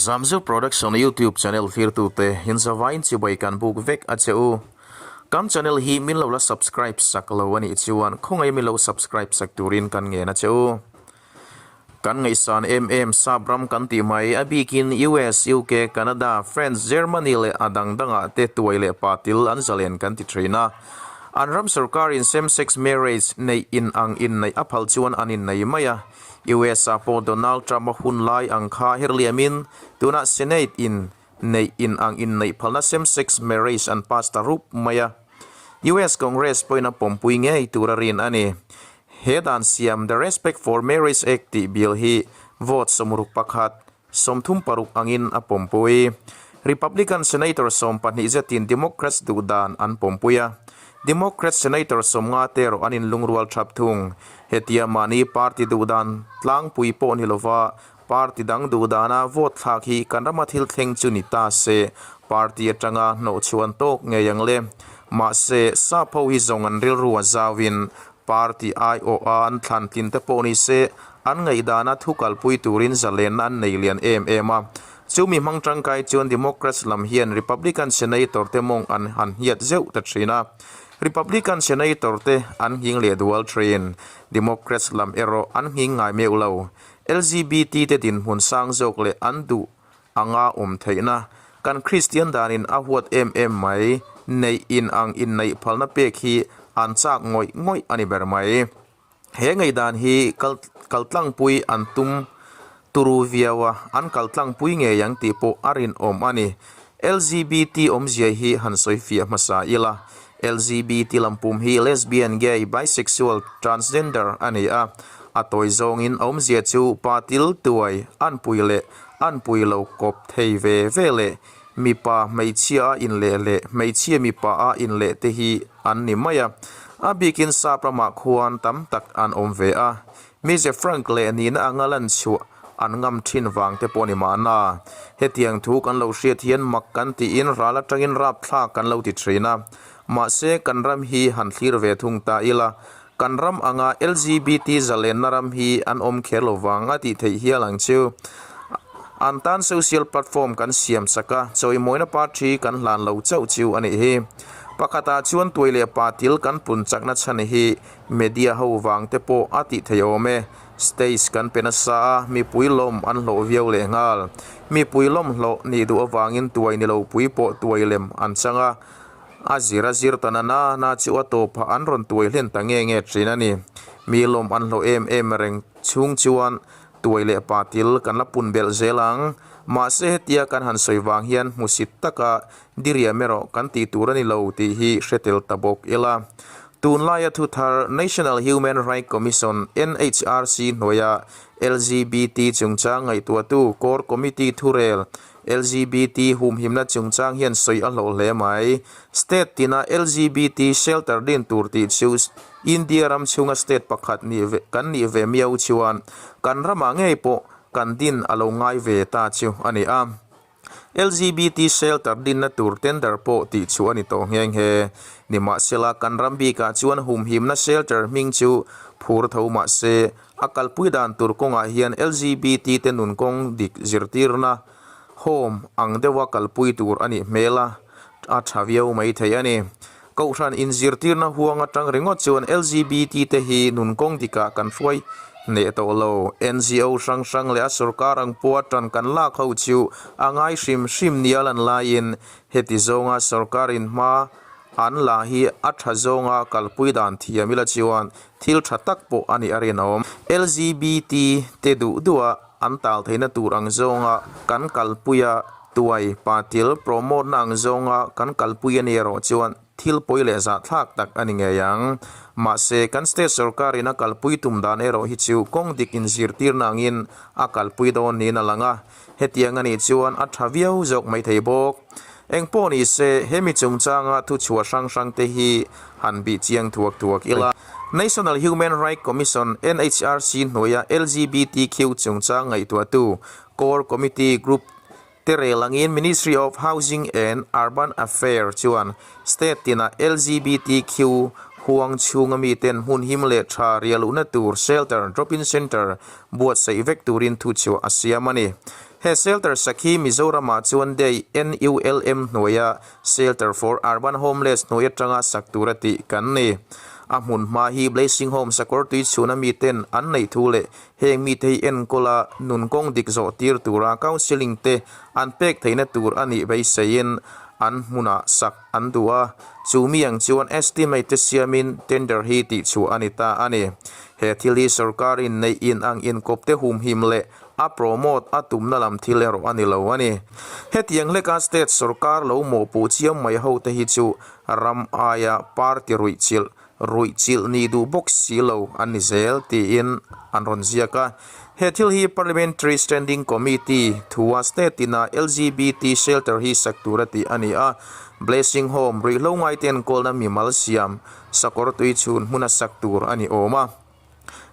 Zamzir Production YouTube channel thlirtute inzavain chibai kan buk vek a che u. Kan channel hi min lo la subscribe sak lo a nih chuan khawngaih min lo subscribe sak turin kan ngen a che u. Kan ngaihsan em em sap ram kan tih mai a bikin US, UK, Canada, France, Germany leh a dang dangah te tuai leh patil an zalen kan ti thin a. An ram sorkarin same sex marriage neih in ang inneih a phal chuan an innei mai a. US ah pawh Donald Trump a hun lai ang kha herliamin tunah Senate in neih in ang inneih phalna same sex marriage an pass ta rup mai a. US Congress pawhin a pawmpui ngei tur a rin a ni. He dan siam The Respect for Marriage Act tih bill hi vote 61, 36 angin a pawmpui. Republican Senator 12 zetin Democrats duh dan an pawmpui a, Democrat Senator 50 te erawh an inlungrual thap thung. Hetia mahni party duh dan tlangpui pawh ni lova party dang duh dana vote thlak hi kan rama thil thleng chu ni ta se, party atanga hnawhchhuan tawk ngei ang le. Mahse, sap ho hi zawng an rilru a zauin party aiawha an thlan tlin te pawh ni se, an ngaihdana thu kalpui turin zalenna an nei lian em em a. Chumi hmang tangkai chuan Democrats lam hian Republican Senator te mawng an han hiat zeuh ta thin a. Republican Senator te an nghing leh dual thin. Democrats lam erawh an nghing ngai meuh lo. LGBT te dinhmun sang zawk leh an duh anga awm theihna kan Kristian danin a huat em em mai neih in ang inneih phalna pek hi an chak ngawih ngawih a ni ber mai. He ngaihdan hi kal kaltlangpui an tum turu viau a, an kaltlangpui ngei ang tih pawh a rinawm a ni. LGBT awmzia hi han sawi fiah hmasa ila, LGBT lampum hi lesbian, gay, bisexual, transgender a ni a. A tawi zawngin awmzia chu pa til tuai, anpui leh anpui lo kawp thei ve ve leh mipa hmeichhia a inleh leh hmeichhia mipa a inleh te hi an ni mai a. A bikin sap ramah khuan tam tak an awm ve a. Mize Frank leh nihna anga lan chhuah an ngam thin vang te pawh ni mahna. Hetiang thu kan lo hriat hian mak kan tiin ral atangin rapthlak kan lo ti thin a. Mahse kan ram hi han thlir ve thung ta ila, kan ram anga LGBT zalenna ram hi an awm kher lo vang a tih theih hial ang chu. An tan social platform kan siam sak a, chawimawina party kan hlan lo chauh chu a nih hi. Pakhatah chuan tuai leh patil kan pun chakna chhan hi Media ho vang te pawh a tih thei awm e. Stage kan pe nasa a, mipui lawm an hlawh viau leh nghal. Mipui lawm hlawh nih duh avangin tuai ni lo pui pawh tuai lem an chang a, a zir a zir ta na na na chu a tawp ah an rawn tuai hlen ta nge nge thin a ni. Mi lawm an hlawh em em reng chhung chuan tuai leh patil kan la pun belh zel ang. Mahse hetia kan han sawi vang hian hmusit taka diriam erawh kan tih tur a ni lo tih hi hre tel ta bawk ila. Tunlaia thu thar National Human Right Commission, NHRC, hnuaia LGBT chungchang ngaihtuahtu Core Committee thurel LGBT humhimna chungchang hian sawi a hlawh hle mai. State tina LGBT shelter din tur tih chu India ram chhunga state pakhat nih ve kan nih ve miau chuan kan ramah ngei pawh kan din a lo ngai ve ta chu a ni a. LGBT shelter dinna tur tender pawh tih chu a ni tawh nghe nghe. Nimahsela, kan ram bikah chuan humhimna shelter hming chu phur tho mahse, a kalpui dan tur kawngah hian LGBT te nun kawng dik zirtirna home ang deuha kalpui tur a nih hmel a, a tha viau mai thei a ni. Kohhran inzirtirna huang atang ringawt chuan LGBT te hi nun kawng dikah kan hruai hneh tawh lo. NGO hrang hrang leh a sorkar ang pawha tan kan lak ho chu a ngai hrim hrim nia lan laiin heti zawnga sorkarin hma an la hi a tha zawnga kalpui dan thiam ila chuan thil tha tak pawh a nih a rinawm. LGBT te duh duha an tal theihna tur ang zawnga kan kalpui a, Tuai, patil, promote na ang zawnga kan kalpui a ni erawh chuan thil pawi leh zahthlak tak a ni ngei ang. Mahse, kan state sorkarin a kalpui tum dan erawh hi chu kawng dik inzirtirna angin a kalpui dawn niin a lang a, hetiang a nih chuan a tha viau zawk mai thei bawk. Engpawh ni se, hemi chungchanga thuchhuah hrang hrang te hi han bih chiang thuak thuak ila. National Human Right Commission, NHRC, hnuaia LGBTQ chungchang ngaihtuahtu Core Committee Group te rel angin Ministry of Housing and Urban Affairs chuan state tinah LGBTQ huang chhunga miten hmun him leh tha riahluhna tur shelter, drop-in centre, buatsaih vek turin thuchhuah a siam a ni. He shelter sak hi Mizoramah chuan day NULM hnuaia Shelter for Urban Homeless hnuai atanga sak tura tih kan ni. A hmun hma hi Blessing Home sakawr tui chhuna miten an neih thu leh heng mite hi enkawla nun kawng dik zawh tir tura counselling te an pek theihna tur a nih beiseiin an hmunah sak an duh a, chu mi ang chuan estimate te siamin tender hi tihchhuah a ni ta a ni. He thil hi sorkarin neih in ang inkawp te humhim leh a promote a tumna lam thil erawh a ni lo a ni. Hetiang hleka state sorkar lo mawhpuh chiam mai ho te hi chu ram aia party ruihchilh ruihchilh nih duh bawk si lo an ni zel tiin an rawn ziak a. He thil hi Parliamentary Standing Committee thua state tina LGBT shelter hi sak tur a tih a ni a. Blessing Home ruihhlo ngaite enkawlna mimal siam sakawr tui chhun hmuna sak tur a ni awm a.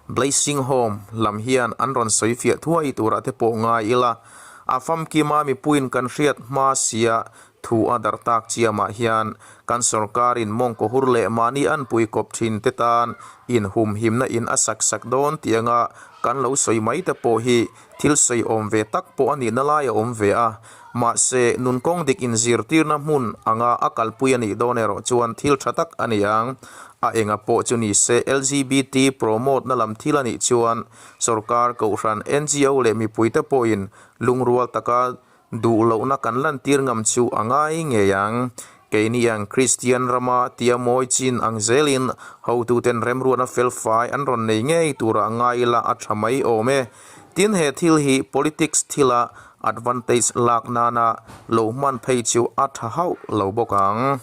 Blessing Home lam hian an rawn sawi fiah thuai turah te pawh ngai ila, a famkima mipuiin kan hriat hma sia thu a darh tak chiamah hian kan sorkarin mawngkaw hur leh mahni an pui kawp thin te tan inhumhimna in a sak sak dawn tih anga kan lo sawi mai te pawh hi thil sawi awm ve tak pawh a nihna lai a awm ve a. Mahse, nun kawng dik inzirtirna hmun anga a kalpui a nih dawn erawh chuan thil tha tak a ni ang. A enga pawh chu ni se, LGBT promote na lam thil a nih chuan sorkar, kohhran, ngo leh mipuite pawhin lungrual taka duh lohna kan lantir ngam chu a ngai ngei ang. Keini ang Kristian rama tia mawi chin ang zelin hotuten remruatna felfai an rawn nei ngei turah ngai ila a tha mai awm e. Tin he thil hi politics thila advantage lak nana lo hman phei chu a tha hauh lo bawk ang.